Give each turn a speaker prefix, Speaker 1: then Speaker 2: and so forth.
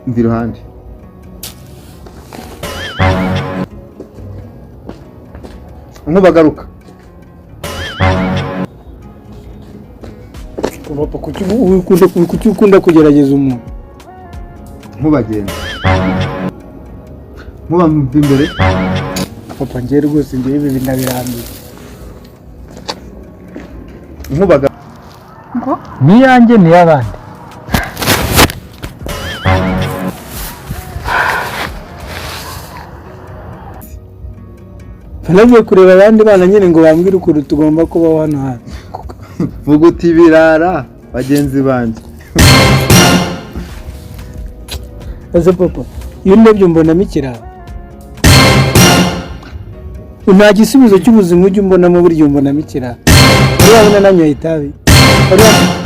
Speaker 1: Mva iruhande. Nkuba garuka.
Speaker 2: Papa, kuki ukunda kugerageza umuntu?
Speaker 1: Nkuba genda. Nkuba mva imbere.
Speaker 2: Papa, njyewe rwose, njyewe ibi ndabirambiwe.
Speaker 1: Nkuba garuka.
Speaker 3: Ngo?
Speaker 2: Niyanjye ni iy'abandi. Nagiye kureba abandi bana nyine ngo bambwire ukuntu tugomba kubaho hano hantu.
Speaker 1: Vuga uti birara bagenzi banjye.
Speaker 2: Ese papa, iyo ndebye mbonamo ikirara? Nta gisubizo cy'ubuzima ujya umbonamo, burya umbonamo ikirara. Wari wabona nanyoye itabi? Wari wabona?